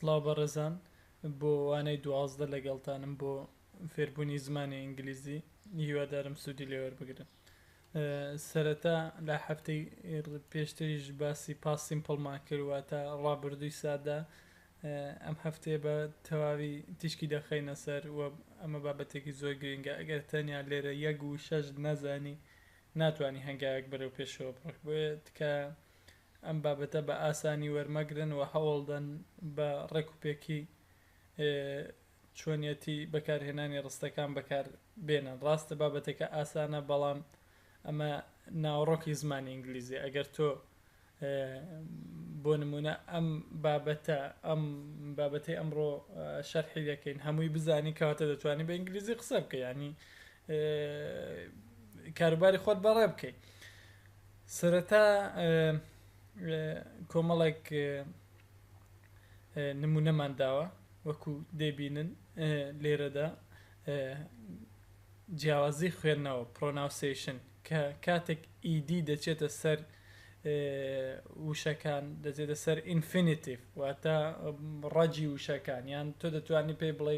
سڵاو بەڕێزان بۆ وانەی 12 لەگەڵتانم بۆ فێربوونی زمانی ئینگلیزی هیوادارم سوودی لێ وەربگرن. سەرەتا لە هەفتەی پێشتریش باسی past simple مان کرد واتە ڕابردووی سادە ئەم هەفتەیە بە تەواوی تیشکی دەخەینە سەر و ئەمە بابەتێکی زۆر گرنگە ئەگەر تەنیا لێرە یەک وشەش نەزانی ناتوانی هەنگاوێک بەرەو پێشەوە بڕۆی بۆیە تکایە ئەم بابەتە بە ئاسانی وەرمەگرن و هەوڵدەن بە ڕێک و پێکی چۆنیەتی بەکارهێنانی ڕستەکان بەکار بێنن. ڕاستە بابەتەکە ئاسانە بەڵام ئەمە ناوەڕۆکی زمانی ئینگلیزیە ئەگەر تۆ بۆ نمونە ئەم بابەتە ئەم بابەتەی ئەمڕۆ شەرحی دەکەین هەمووی بزانی کەواتە دەتوانی بە ئینگلیزی قسە بکەی ینی کاروباری خۆت بەڕێ بکەی سەرەتا کۆمەڵێک نمونەمان داوە وەکو دەیبینن لێرەدا جیاوازی خوێندنەوە pronunciation کە کاتێک ed دەچێتە سەر وشەکان دەچێتە سەر infinitive واتە ڕەگی وشەکان یان تۆ دەتوانی پێی بڵێ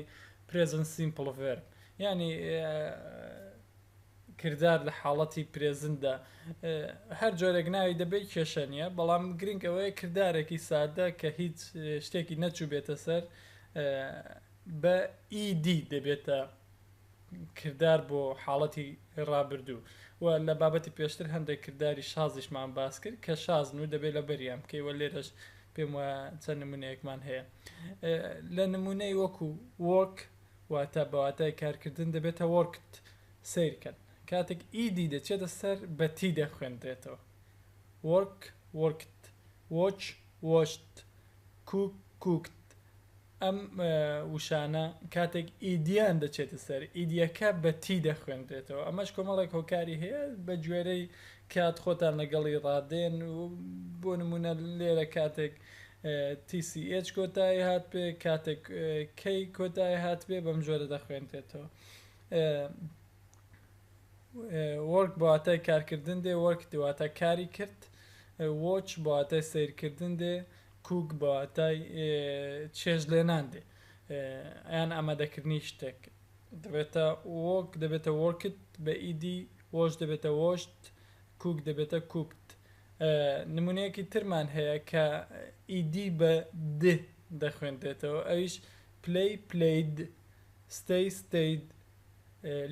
present simple verb یعنی کردار لە حاڵەتی present دا هەر جۆرێک ناوی دەبێت کێشە نییە بەڵام گرنگ ئەوەیە کردارێکی سادە کە هیچ شتێکی نەچووبێتە سەر بە ed دەبێتە کردار بۆ حاڵەتی ڕابردوو و لە بابەتی پێشتر هەندێک کرداری شازیشمان باس کرد کە شازن و دەبێت لە بەریان بکەی و لێرەش پێم وایە چەند نمونەیەکمان هەیە لە نمونەی وەکو work واتە بە واتای کارکردن دەبێتە worked سەیرکەن کاتێک ed دەچێتە سەر بە t دەخوێندرێتەوە work worked watch watched cook cooked ئەم وشانە کاتێک ed یان دەچێتە سەر ed یەکە بە t دەخوێندرێتەوە ئەمەش کۆمەڵێک هۆکاری هەیە بە گوێرەی کات خۆتان لەگەڵی ڕادێن و بۆ نمونە لێرە کاتێک TCH کۆتایی هات پێ کاتێک K کۆتایی هات پێ بەم جۆرە دەخوێندرێتەوە work بە واتای کارکردن دێ worked واتە کاری کرد watch بە واتای سەیرکردن دێ cook بە واتای چێژ لێنان دێ یان ئامادەکردنی شتێک دەبێتە work دەبێتە worked بە ed watch دەبێتە watched cook دەبێتە cooked نمونەیەکی ترمان هەیە کە ed بە د دەخوێندرێتەوە ئەویش play played stay stayed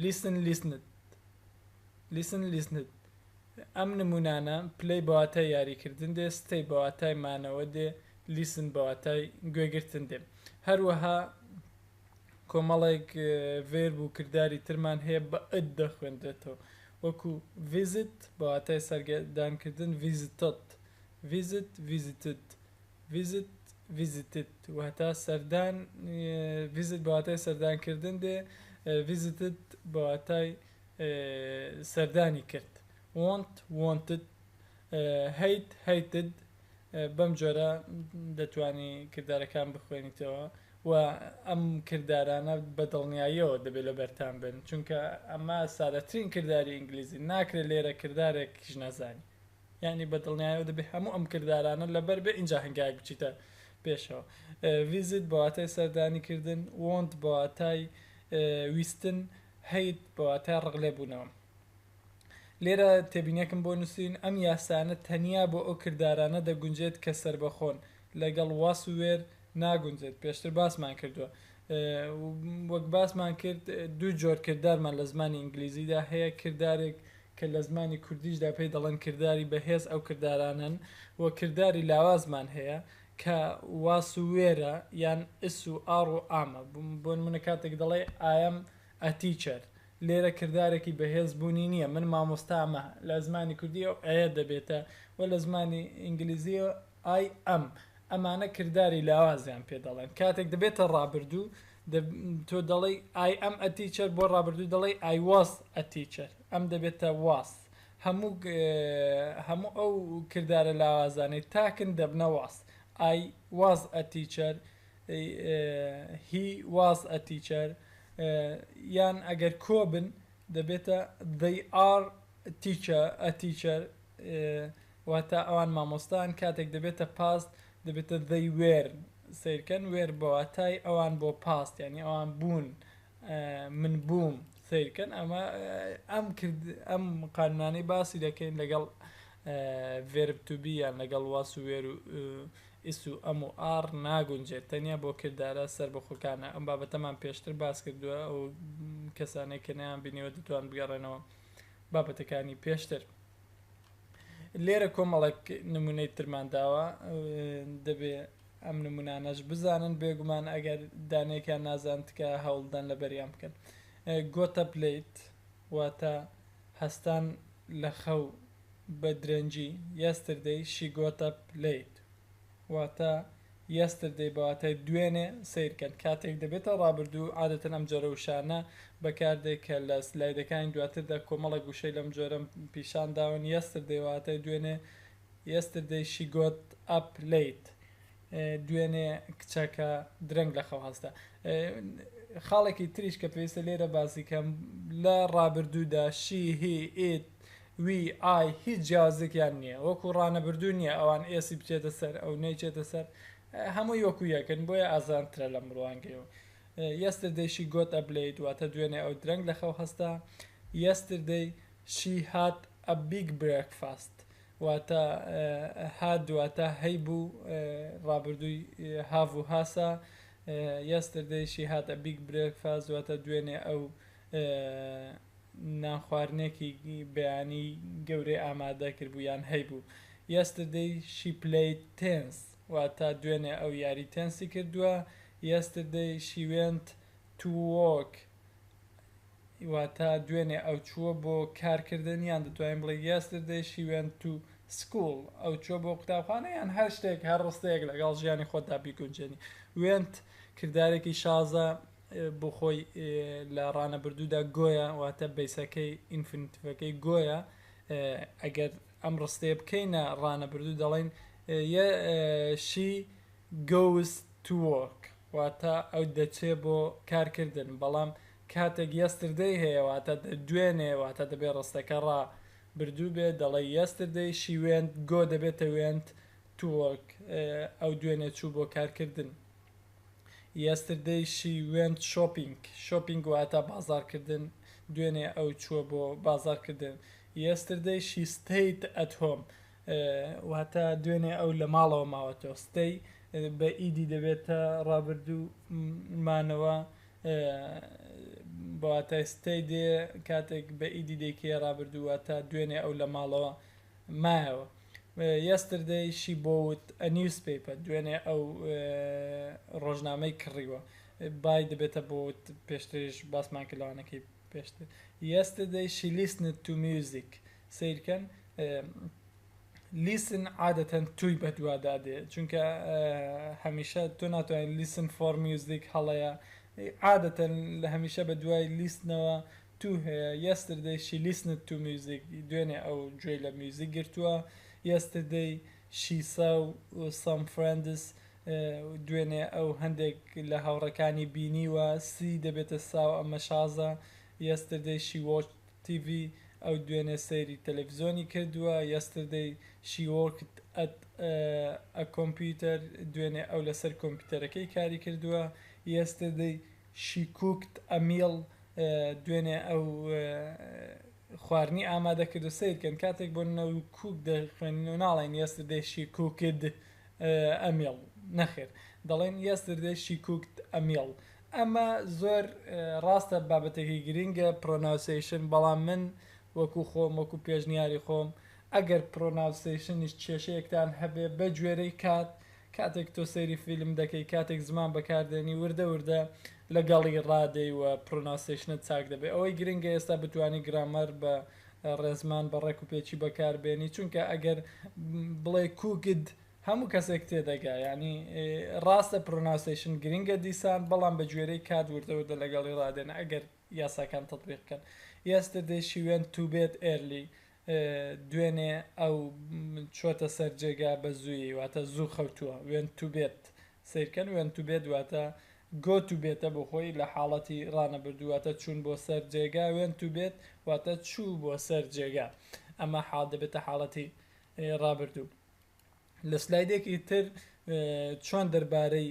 listen listened listen listened ئەم نمونانە play بە واتای یاریکردن دێ stay بە واتای مانەوە دێ listen بە واتای گوێگرتن دێ هەروەها کۆمەڵێک verb و کرداری ترمان هەیە بە ed دەخوێندرێتەوە وەکو visit بە واتای سەرگەردانکردن visited visit visited visit visited واتە سەردان visit بە واتای سەردانکردن دێ visited بە واتای سەردانی کرد want wanted hate hated بەم جۆرە دەتوانی کردارەکان بخوێنیتەوە و ئەم کردارانە بە دڵنیاییەوە دەبێت لەبەرتان بن چونکە ئەمە سادەترین کرداری ئینگلیزی ناکرێت لێرە کردارێکیش نەزانی یانی بە دڵنیایەوە دەبێت هەموو ئەم کردارانە لەبەر بێ ئینجا هەنگاوێک بچیتە پێشەوە visit بە واتای سەردانی کردن want بە واتای ویستن hate بە واتای ڕق لێبوونەوە لێرە تێبینیەکم بۆ نووسین ئەم یاسانە تەنیا بۆ ئەو کردارانە دەگونجێت کە سەربەخۆن لەگەڵ was و were ناگونجێت پێشتر باسمان کردووە وەک باسمان کرد دوو جۆر کردارمان لە زمانی ئینگلیزیدا هەیە کردارێک کە لە زمانی کوردیشدا پێی دەڵێن کرداری بەهێز ئەو کردارانەن و کرداری لاوازمان هەیە کە was و were ە یان is و are و am ە بۆ نمونە کاتێک دەڵێ I am a teacher لێرە کردارێکی بەهێز بوونی نییە من مامۆستامە لە زمانی کوردی ئەو ئەیە دەبێتە و لە زمانی ئینگلیزی I am ئەمانە کرداری لاوازیان پێ دەڵێن کاتێک دەبێتە ڕابردوو تۆ دەڵێی I am a teacher بۆ ڕابردوو دەڵێی I was a teacher am دەبێتە was هەموو هەموو ئەو کردارە لاوازانەی تاکن دەبنە was I was a teacher he was a teacher یان ئەگەر کۆ بن دەبێتە they are teacher a teacher واتە ئەوان مامۆستان کاتێک دەبێتە past دەبێتە they were. سەیرکەن were بە واتای ئەوان بۆ past یانی ئەوان بوون من بووم سەیرکەن ئەمە ئەم کرد ئەم قانونانەی باسی دەکەین لەگەڵ verb to be یان لەگەڵ was و were و is و am و are ناگونجێت تەنیا بۆ کردارە سەربەخۆکانە ئەم بابەتەمان پێشتر باس کردووە ئەو کەسانێک کە نەیان بینیوە دەتوان بگەڕێنەوە بابەتەکانی پێشتر. لێرە کۆمەڵێک نمونەی ترمان داوە دەبێ ئەم نمونانەش بزانن بێگومان ئەگەر دانەیەکیان نازان تکایە هەوڵدەن لەبەریان بکەن got up late واتە هەستان لە خەو بە درەنگی yesterday she got up late واتە Yesterday بە واتای دوێنێ سەیرکەن کاتێک دەبێتە ڕابردوو عادەتەن ئەم جۆرە وشانە بەکاردێ کە لە سلایدەکانی دواتردا کۆمەڵێک وشەی لەم جۆرەم پیشان داون Yesterday واتای دوێنێ Yesterday she got up late دوێنێ کچەکە درەنگ لە خەو هەستا خاڵێکی تریش کە پێویستە لێرە باسی کەم لە ڕابردوودا she he it we I هیچ جیاوازێکیان نییە وەکو ڕانەبردوو نییە ئەوان s ی بچێتە سەر ئەو نەیچێتە سەر هەمووی وەکو یەکن بۆیە ئازانترە لەم ڕوانگەیەوە Yesterday she got up late واتە دوێنێ ئەو درەنگ لە خەو هەستا Yesterday she had a big breakfast واتە had واتە هەیبوو ڕابردووی have و has ە Yesterday she had a big breakfast واتە دوێنێ ئەو نانخواردنێکی بەیانی گەورەی ئامادە کردبوو یان هەیبوو. Yesterday she played tennis واتە دوێنێ ئەو یاری تێنسی کردووە. Yesterday she went to work واتە دوێنێ ئەو چووە بۆ کارکردن یان دەتوانین بڵێ Yesterday she went to school ئەو چووە بۆ قوتابخانە یان هەر شتێک هەر ڕستەیەک لەگەڵ ژیانی خۆتدا بیگونجێنی. Went کردارێکی شازە بۆ خۆی لە ڕانەبردوودا go یە واتە base ەکەی infinitive ەکەی go یە ئەگەر ئەم ڕستەیە بکەینە ڕانەبردوو دەڵێن she goes to work واتە ئەو دەچێ بۆ کارکردن بەڵام کاتێک yesterday هەیە واتە دوێنێ واتە دەبێ ڕستەکە ڕا بردوو بێ دەڵێ yesterday she went go دەبێتە went to work ئەو دوێنێ چوو بۆ کارکردن. Yesterday she went shopping shopping واتە بازاڕکردن دوێنێ ئەو چووە بۆ بازاڕکردن Yesterday she stayed at home واتە دوێنێ ئەو لە ماڵەوە ماوەتەوە stay بە ed دەبێتە ڕابردوو مانەوە بە واتای stay دێ کاتێک بە ed دەیکەیە ڕابردوو واتە دوێنێ ئەو لە ماڵەوە مایەوە. Yesterday she bought a newspaper دوێنێ ئەو ڕۆژنامەی کڕیوە. Buy دەبێتە bought پێشتریش باسمان کرد لەوانەکەی پێشتر. Yesterday she listened to music سەیرکەن listen عادەتەن to ی بەدوادا دێ چونکە هەمیشە تۆ ناتوانین listen for music هەڵەیە عادەتەن لە هەمیشە بە دوای listen ەوە to هەیە Yesterday she listened to music دوێنێ ئەو گوێی لە میوزیک گرتووە Yesterday she saw some friends دوێنێ ئەو هەندێک لە هاوڕێکانی بینیوە see دەبێتە saw ئەمە شازە Yesterday she watched TV ئەو دوێنێ سەیری تەلەفزیۆنی کردووە Yesterday she worked at a computer دوێنێ ئەو لەسەر کۆمپیوتەرەکەی کاری کردووە Yesterday she cooked a meal دوێنێ ئەو خواردنی ئامادە کرد و سەیرکەن کاتێک بۆ نەو cook دەخوێنین و ناڵێن yesterday she cooked a meal نەخێر دەڵێن yesterday she cooked a meal ئەمە زۆر ڕاستە بابەتێکی گرنگە pronunciation بەڵام من وەکو خۆم وەکو پێشنیاری خۆم ئەگەر pronunciation یش کێشەیەکتان هەبێ بە گوێرەی کات کاتێک تۆ سەیری فیلم دەکەی کاتێک زمان بەکاردێنی وردە وردە لەگەڵی ڕادێی و pronunciation ت چاک دەبێ ئەوەی گرنگە ئێستا بتوانی گرامەر بە ڕێزمان بە ڕێک و پێکی بەکاربێنی چونکە ئەگەر بڵێ cooked هەموو کەسێک تێدەگا یعنی ڕاستە pronunciation گرنگە دیسان بەڵام بە گوێرەی کات وردە وردە لەگەڵی ڕادێن ئەگەر یاساکان تەتبیق کەن Yesterday she went to bed early دوێنێ ئەو چۆتە سەر جێگا بە زوویی واتە زوو خەوتووە went to bed سەیرکەن went to bed واتە go to bed ە بۆ خۆی لە حاڵەتی ڕانەبردوو واتە چوون بۆ سەر جێگا went to bed واتە چوو بۆ سەر جێگا ئەمە حاڵ دەبێتە حاڵەتی ڕابردوو. لە سلایدێکی تر چۆن دەربارەی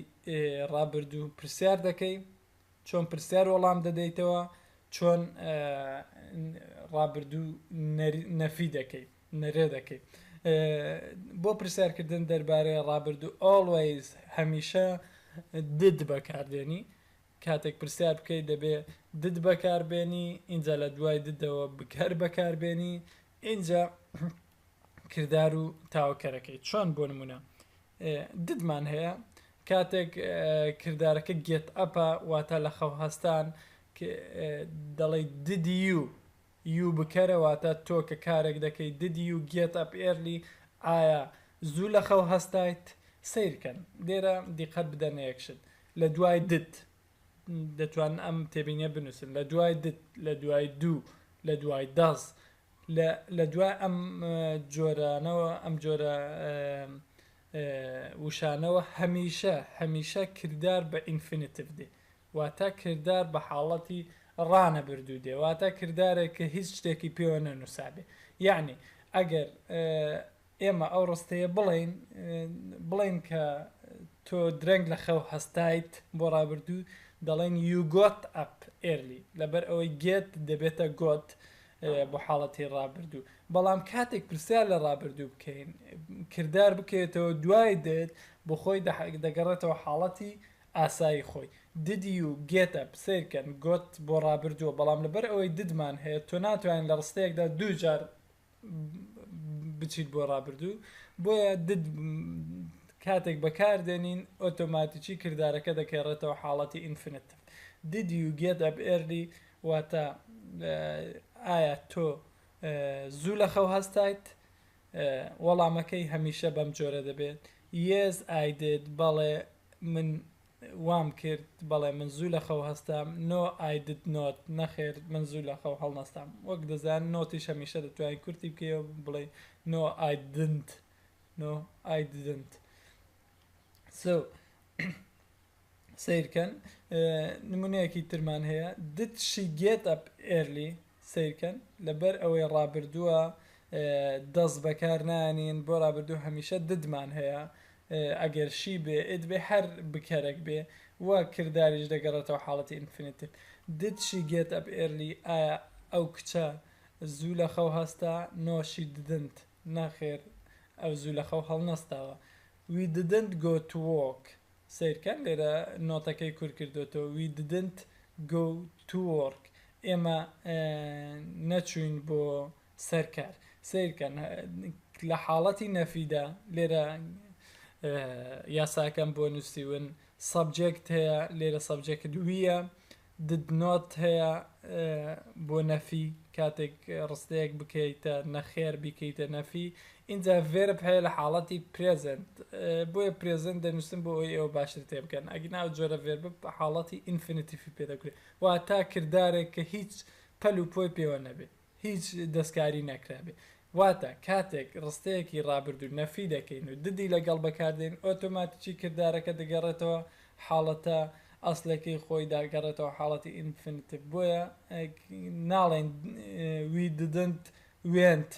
ڕابردوو پرسیار دەکەی، چۆن پرسیار وەڵام دەدەیتەوە، چۆن ڕابردوو نەفی دەکەی، نەرێ دەکەی. بۆ پرسیارکردن دەربارەی ڕابردوو always هەمیشە did بەکاردێنی. کاتێک پرسیار بکەیت دەبێ did بەکاربێنی، ئینجا لە دوای did ەوە بکەر بەکاربێنی، ئینجا کردار و تاوەکەرەکەی. چۆن بۆ نمونە did مان هەیە کاتێک کردارەکە get up ە واتە لە خەو هەستان دەڵێی did you، you بکەرە واتە تۆ کە کارێک دەکەی did you get up early ئایا زوو لە خەو هەستایت؟ سەیرکەن لێرە دیقەت بدەنە یەک شت لە دوای did دەتوانن ئەم تێبینیە بنووسن لە دوای did لە دوای do لە دوای does لە لە دوای ئەم جۆرانەوە ئەم جۆرە وشانەوە هەمیشە هەمیشە کردار بە infinitive دێ واتە کردار بە حاڵەتی ڕانەبردوو دێ واتە کردارێک کە هیچ شتێکی پێوە نەنووسابێ یەعنی ئەگەر ئێمە ئەو ڕستەیە بڵێین بڵێین کە تۆ درەنگ لە خەو هەستایت بۆ ڕابردوو دەڵێن you got up early لەبەر ئەوەی get دەبێتە got بۆ حاڵەتی ڕابردوو بەڵام کاتێک پرسیار لە ڕابردوو بکەین کردار بکەوێتەوە دوای did بۆ خۆی دەگەڕێتەوە حاڵەتی ئاسایی خۆی did you get up سەیرکەن got بۆ ڕابردووە بەڵام لەبەر ئەوەی did مان هەیە تۆ ناتوانین لە ڕستەیەکدا دوو جار بچیت بۆ ڕابردوو بۆیە did کاتێک بەکاردێنین ئۆتۆماتیکی کردارەکە دەکێڕێتەوە حاڵەتی infinitive did you get up early واتە ئایا تۆ زوو لە خەو هەستایت وەڵامەکەی هەمیشە بەم جۆرە دەبێت Yes I did بەڵێ من وام کرد، بەڵێ من زوو لە خەو هەستام No I did not نەخێر من زوو لە خەو هەڵنەستام وەک دەزان not یش هەمیشە دەتوانی کورتی بکەیەوە بڵێی No I didn't No I didn't So سەیرکەن نمونەیەکی ترمان هەیە Did she get up early سەیرکەن لەبەر ئەوەی ڕابردووە does بەکار نانین بۆ ڕابردوو هەمیشە did مان هەیە ئەگەر she بێ it بێ هەر بکەرەک بێ و کرداریش دەگەڕێتەوە حاڵەتی infinitive Did she get up early ئایا ئەو کچە زوو لە خەو هەستا No she didn't نەخێر ئەو زوو لە خەو هەڵنەستاوە We didn't go to work سەیرکەن لێرە not ەکەی کورت کردۆتەوە We didn't go to work ئێمە نەچووین بۆ سەر کار. سەیرکەن لە حاڵەتی نەفیدا لێرە یاساکەم بۆ نووسیون subject هەیە لێرە subject we یە did not هەیە بۆ نەفی کاتێک ڕستەیەک بکەیتە نەخێر بیکەیتە نەفی ئینجا verb هەیە لە حاڵەتی present بۆیە present دەنووسم بۆ ئەوەی ئێوە باشتر تێبگەن ئەگینا ئەو جۆرە verb حاڵەتی infinitive ی پێ دەکرێت واتە کردارێک کە هیچ پەل و پۆی پێوە نەبێت هیچ دەستکاری نەکرابێ. واتە کاتێک ڕستەیەکی ڕابردوو نەفی دەکەین و did ی لەگەڵ بەکاردێنین ئۆتۆماتیکی کردارەکە دەگەڕێتەوە حاڵەتە ئەسڵەکەی خۆی دەگەڕێتەوە حاڵەتی infinitive بۆیە ناڵێین we didn't went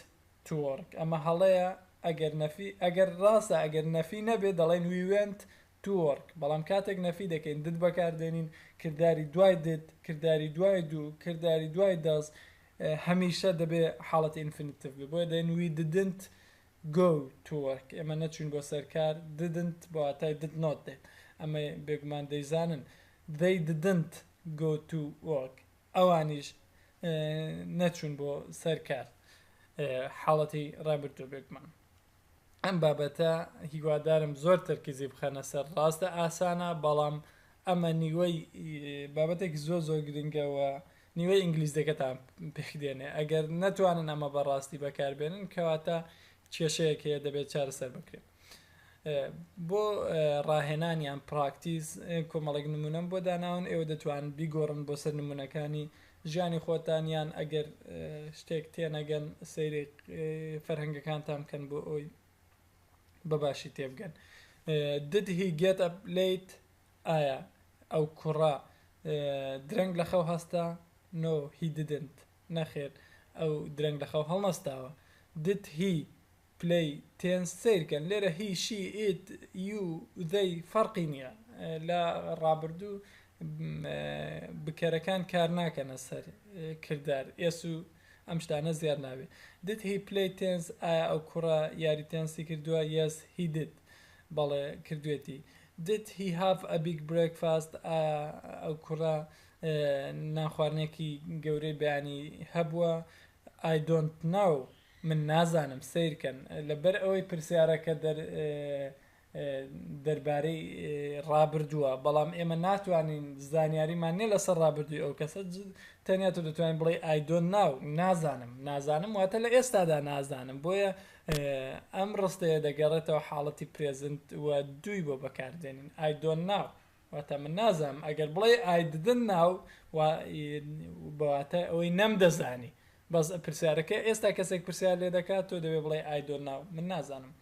to work ئەمە هەڵەیە ئەگەر نەفی ئەگەر ڕاستە ئەگەر نەفی نەبێ دەڵێین we went to work بەڵام کاتێک نەفی دەکەین did بەکاردێنین کرداری دوای did کرداری دوای do کرداری دوای does هەمیشە دەبێ حاڵەتی infinitive بێ بۆیە دەڵێین we didn't go to work ئێمە نەچوین بۆ سەر کار didn't بە واتای did not دێت ئەمە بێگومان دەیزانن they didn't go to work ئەوانیش نەچوون بۆ سەر کار حاڵەتی ڕابردوو بێگومان. ئەم بابەتە هیوادارم زۆر تەرکیزی بخەنە سەر ڕاستە ئاسانە بەڵام ئەمە نیوەی بابەتێکی زۆر زۆر گرنگە و نیوەی ئینگلیزەکەتان پێک دێنێ ئەگەر نەتوانن ئەمە بەڕاستی بەکاربێنن کەواتە کێشەیەک هەیە دەبێت چارەسەر بکرێت بۆ ڕاهێنان یان practice کۆمەڵێک نمونەم بۆ داناون ئێوە دەتوان بیگۆڕن بۆ سەر نمونەکانی ژیانی خۆتان یان ئەگەر شتێک تێنەگەن سەیری فەرهەنگەکانتان بکەن بۆ ئەوی بە باشی تێبگەن Did he get up late ئایا ئەو کوڕە درەنگ لە خەو هەستا No he didn't نەخێر ئەو درەنگ لە خەو هەڵنەستاوە Did he. play tennis؟ سەیرکەن لێرە he she it you they فەرقی نییە لە ڕابردوو بکەرەکان کار ناکەنە سەر کردار s و ئەم شتانە زیاد نابێ. Did he play tennis؟ ئایا ئەو کوڕە یاری تێنسی کردووە؟ Yes he did بەڵێ کردوێتی. Did he have a big breakfast؟ ئایا ئەو کوڕە نانخواردنێکی گەورەی بەیانی هەبووە؟ I don't know من نازانم. سەیرکەن لەبەر ئەوەی پرسیارەکە دەر دەربارەی ڕابردووە بەڵام ئێمە ناتوانین زانیاریمان نیە لەسەر ڕابردووی ئەو کەسە تەنیا تۆ دەتوانین بڵێ I don't know نازانم نازانم واتە لە ئێستادا نازانم بۆیە ئەم ڕستەیە دەگەڕێتەوە حاڵەتی present و do ی بۆ بەکاردێنین I don't know واتە من نازانم ئەگەر بڵێ I didn't know بەواتە ئەوەی نەمدەزانی بەس پرسیارەکە ئێستا کەسێک پرسیار لێ دەکات تۆ دەبێ بڵێ I don't know من نازانم.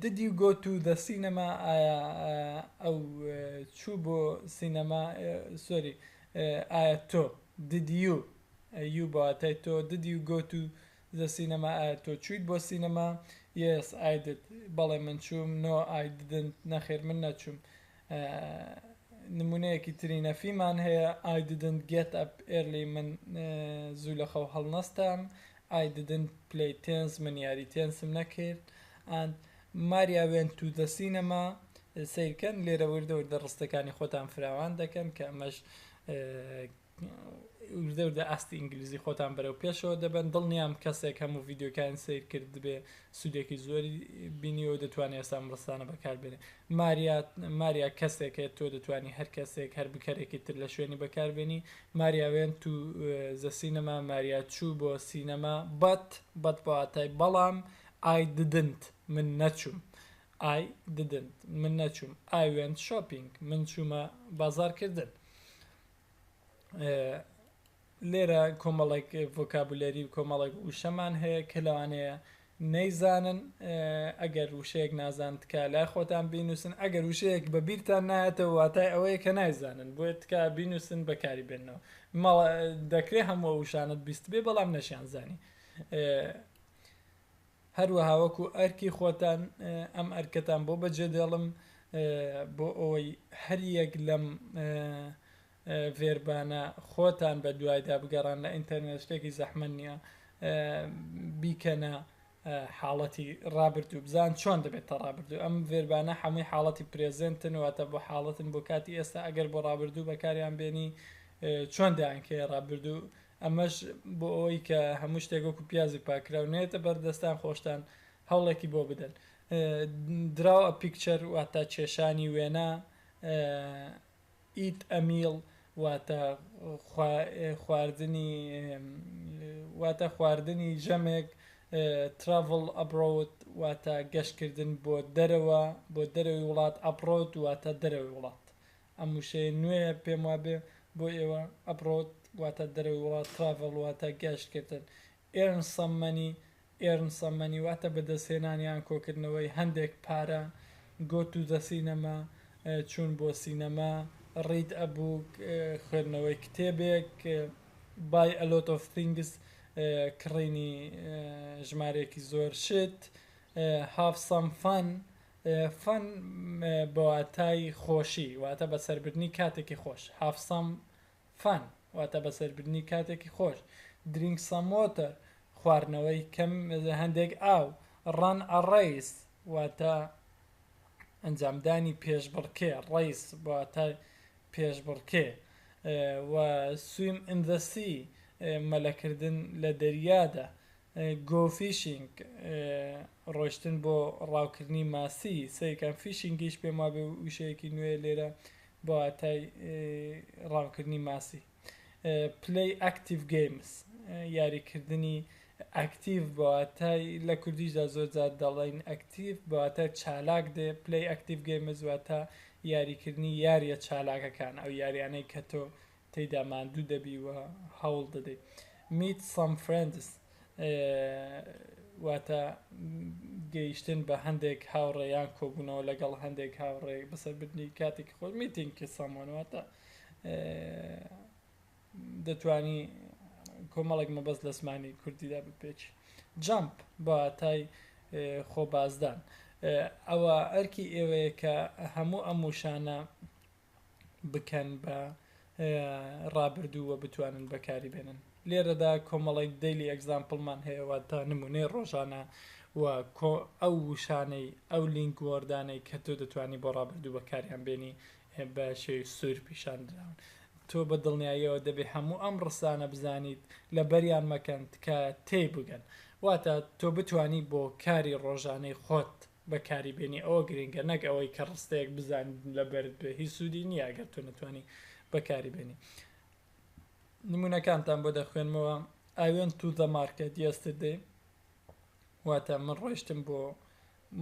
Did you go to the cinema ئایا ئەو چوو بۆ سینەما sorry ئایا تۆ did you you بە واتای تۆ did you go to the cinema ئایا تۆ چوویت بۆ سینەما Yes I did بەڵێ من چووم No I didn't نەخێر من نەچووم نمونەیەکی تری نەفیمان هەیە I didn't get up early من زوو لە خەو هەڵنەستام I didn't play tennis من یاری تێنسم نەکرد and Maria went to the cinema سەیرکەن لێرە وردە وردە ڕستەکانی خۆتان فراوان دەکەن کە ئەمەش وردە وردە ئاستی ئینگلیزی خۆتان بەرەو پێشەوە دەبەن دڵنیام کەسێک هەموو ڤیدیۆکانی سەیر کردبێ سوودێکی زۆری بینیوە و دەتوانێت ئێستا ئەم ڕستانە بەکاربێنێ ماریا ماریا کەسێکە تۆ دەتوانی هەر کەسێک هەر بکەرێکی تر لە شوێنی بەکاربێنی ماریا went to the cinema ماریا چوو بۆ سینەما but but بە واتای بەڵام I didn't من نەچووم I didn't من نەچووم I went shopping من چوومە بازاڕکردن. لێرە کۆمەڵێک vocabulary و کۆمەڵێک وشەمان هەیە کە لەوانەیە نەیزانن ئەگەر وشەیەک نازان تکا لای خۆتان بینوسن ئەگەر وشەیەک بە بیرتان نایەتەوە واتای ئەوەیە کە نایزانن بۆیە تکا بینوسن بەکاری بێنەوە مەڵە دەکرێ هەموو ئەو وشانەت بیستبێ بەڵام نەشیان زانی هەروەها وەکو ئەرکی خۆتان ئەم ئەرکەتان بۆ بەجێدێڵم بۆ ئەوەی هەریەک لەم verb انە خۆتان بە دوایدا بگەڕان لە ئینتەرنێت شتێکی زەحمەت نییە بیکەنە حاڵەتی ڕابردوو بزان چۆن دەبێت تا ڕابردوو ئەم verb انە هەمووی حاڵەتی present ن واتە بۆ حاڵەتن بۆ کاتی ئێستا ئەگەر بۆ ڕابردوو بەکاریان بێنی چۆن دەیانکەیە ڕابردوو ئەمەش بۆ ئەوەی کە هەموو شتێک وەکو پیازی پاکراو نەیەتە بەردەستان خۆشتان هەوڵێکی بۆ بدەن Draw a picture واتە کێشانی وێنە Eat a meal واتە خواردنی واتە خواردنی ژەمێک Travel abroad واتە گەشتکردن بۆ دەرەوە بۆ دەرەوەی وڵات Abroad واتە دەرەوەی وڵات ئەم وشەیە نوێیە پێم وابێ بۆ ئێوە Abroad واتە دەرەوەی وڵات Travel واتە گەشتکردن Earn some money Earn some money واتە بەدەستهێنان یان کۆکردنەوەی هەندێک پارە Go to the cinema چوون بۆ سینەما Read a book خوێندنەوەی کتێبێک Buy a lot of things کڕینی ژمارەیەکی زۆر شت Have some fun Fun بە واتای خۆشی واتە بەسەربردنی کاتێکی خۆش Have some Fun واتە بەسەربردنی کاتێکی خۆش Drink some water خواردنەوەی کەم هەندێک ئاو Run a race واتە ئەنجامدانی پێشبڕکێ Race بە واتای پێشبڕکێ و Swim in the sea مەلەکردن لە دەریادا Go fishing ڕۆشتن بۆ ڕاوکردنی ماسی سەیرکەن fishing یش پێم وابێ وشەیەکی نوێ لێرە بە واتای ڕاوکردنی ماسی Play active games یاریکردنی active بە واتای لە کوردیشدا زۆر جار دەڵێین active بە واتای چالاک دێ Play active games واتە یاریکردنی یاریە چالاکەکان ئەو یاریانەی کە تۆ تێیدا ماندوو دەبی و هەوڵ دەدەی. Meet some friends واتە گەیشتن بە هەندێک هاوڕێ یان کۆبوونەوە لەگەڵ هەندێک هاوڕێ بەسەربردنی کاتێکی خۆش Meeting someone واتە دەتوانی کۆمەڵێک مەبەست لە زمانی کوردیدا بپێکی. Jump بە واتای خۆبازدان. ئەوە ئەرکی ئێوەیە کە هەموو ئەم وشانە بکەن بە ڕابردوو و بتوانن بەکاری بێنن. لێرەدا کۆمەڵێک daily example مان هەیە واتە نمونەی ڕۆژانە و ئەو وشانەی ئەو link word انەی کە تۆ دەتوانی بۆ ڕابردوو بەکاریان بێنی بە شێوەی سوور پیشان دراون. تۆ بە دڵنیاییەوە دەبێ هەموو ئەم ڕستانە بزانیت، لەبەریان مەکەن، تکایە تێی بگەن. واتە تۆ بتوانی بۆ کاری ڕۆژانەی خۆت بەکاری بێنی ئەوە گرنگە نەک ئەوەی کە ڕستەیەک بزانیت لەبەرت بێ هیچ سوودی نییە ئەگەر تۆ نەتوانی بەکاری بێنی. نمونەکانتان بۆ دەخوێنمەوە I went to the market yesterday واتە من ڕۆیشتم بۆ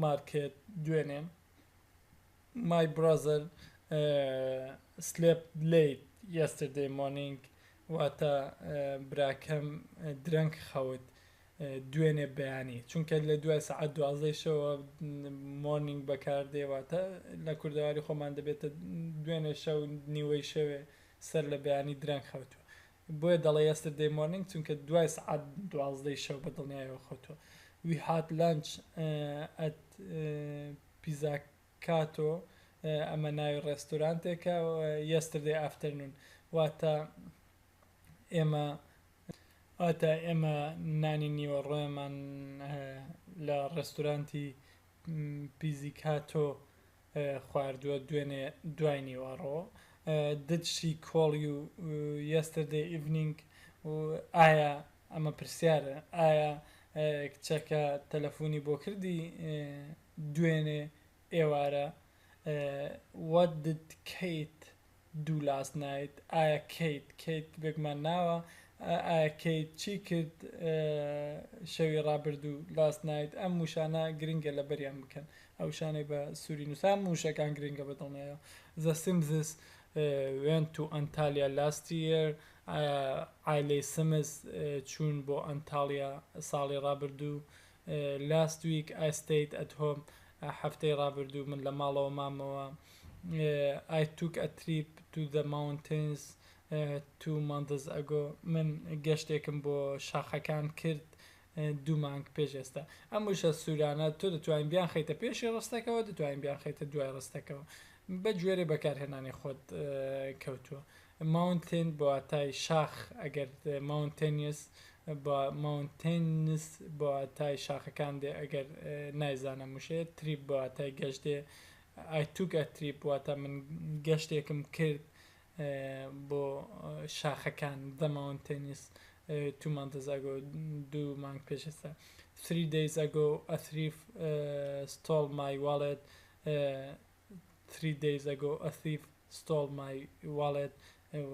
مارکێت دوێنێ. My brother slept late yesterday morning واتە براکەم درەنگ خەوت دوێنێ بەیانی چونکە لە دوای سەعات دوازدەی شەوە morning بەکاردێ واتە لە کوردەواری خۆمان دەبێتە دوێنێ شەو نیوەی شەوێ سەر لە بەیانی درەنگ خەوتووە بۆیە دەڵێ yesterday morning چونکە دوای سەعات دوازدەی شەو بە دڵنیایەوە خەوتووە We had lunch at Pizzicato ئەمە ناوی ڕێستورانتێکە yesterday afternoon واتە ئێمە واتە ئێمە نانی نیوەڕۆیەمان لە ڕێستورانتی پیزیکاتۆ خواردووە دوێنێ دوای نیوەڕۆ Did she call you yesterday evening ئایا ئەمە پرسیارە ئایا کچەکە تەلەفۆنی بۆ کردی دوێنێ ئێوارە What did Kate do last night ئایا کەیت کەیت بێگومان ناوە ئایا کەیت چی کرد شەوی ڕابردوو last night ئەم وشانە گرنگە لەبەریان بکەن ئەو وشانەی بە سووری نووسا هەموو وشەکان گرنگە بە دڵنیایەوە The Simses went to Antalya last year عایلەی سمز چوون بۆ ئەنتاڵیا ساڵی ڕابردوو Last week I stayed at home هەفتەی ڕابردوو من لە ماڵەوە مامەوە I took a trip to the mountains two months ago من گەشتێکم بۆ شاخەکان کرد دوو مانگ پێش ئێستا. ئەم وشە سوورانە تۆ دەتوانی بیانخەیتە پێشی ڕستەکەوە دەتوانی بیانخەیتە دوای ڕستەکەوە بە گوێرەی بەکارهێنانی خۆت کەوتووە. Mountain بە واتای شاخ ئەگەر mountainous بە mountains بە واتای شاخەکان دێ ئەگەر نایزانم وشەیە trip بە واتای گەشت دێ I took a trip واتە من گەشتێکم کرد بۆ شاخەکان the mountains two months ago دوو مانگ پێش ئێستا three days ago a thief stole my wallet three days ago a thief stole my wallet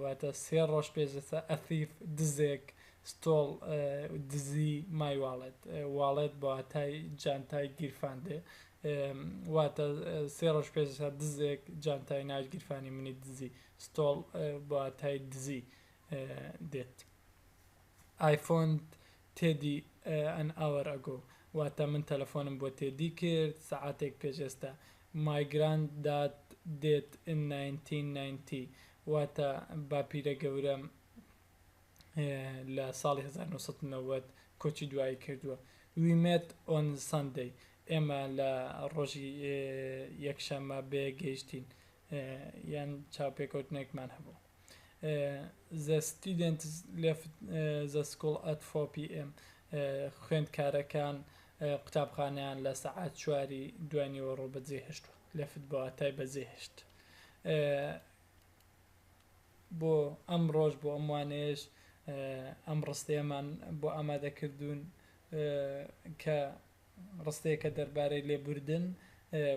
واتە سێ ڕۆژ پێش ئێستا a thief دزێک stole دزی my wallet wallet بە واتای جانتای گیرفان دێ واتە سێ ڕۆژ پێش ئێستا دزێک جانتای ناو گیرفانی منی دزی stole بە واتای دزی دێت I phoned Teddy an hour ago واتە من تەلەفۆنم بۆ تێدی کرد سەعاتێک پێش ئێستا My granddad died in 1990 واتە باپیرە گەورەم لە ساڵی 1990 کۆچی دوایی کردووە. We met on Sunday ئێمە لە ڕۆژی یەکشەممە بەیەک گەیشتین یان چاوپێکەوتنێکمان هەبوو. The students left the school at 4 p.m. خوێندکارەکان قوتابخانەیان لە سەعات چواری دوای نیوەڕۆ بەجێهێشتووە. Left بە واتای بەجێهێشت. بۆ ئەمڕۆش بۆ ئەم وانەیەش ئەم ڕستەیەمان بۆ ئامادەکردوون کە ڕستەیەکە دەربارەی لێبوردن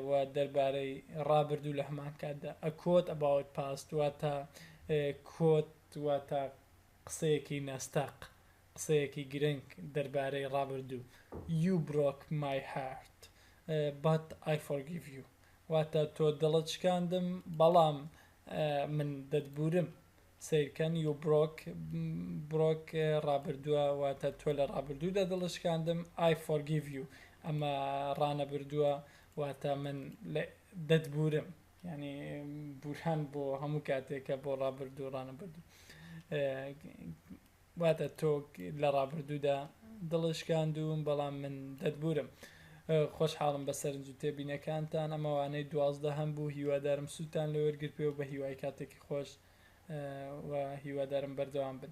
و دەربارەی ڕابردوو لە هەمان کاتدا A quote about past واتە quote واتە قسەیەکی نەستەق قسەیەکی گرنگ دەربارەی ڕابردوو You broke my heart but I forgive you واتە تۆ دڵت شکاندم بەڵام من دەتبورم سەیرکەن you broke broke ڕابردووە واتە تۆ لە ڕابردوودا دڵت شکاندم I forgive you ئەمە ڕانەبردووە واتە من دەتبورم یعنی بوران بۆ هەموو کاتێکە بۆ ڕابردوو ڕانەبردوو واتە تۆ لە ڕابردوودا دڵت شکاندووم بەڵام من دەتبورم. خۆشحاڵم بە سەرنج و تێبینەکانتان. ئەمە وانەی دوازدەهەم بوو هیوادارم سوودتان لێ وەرگرتبێ و بە هیوای کاتێکی خۆش و هیوادارم بەردەوام بن.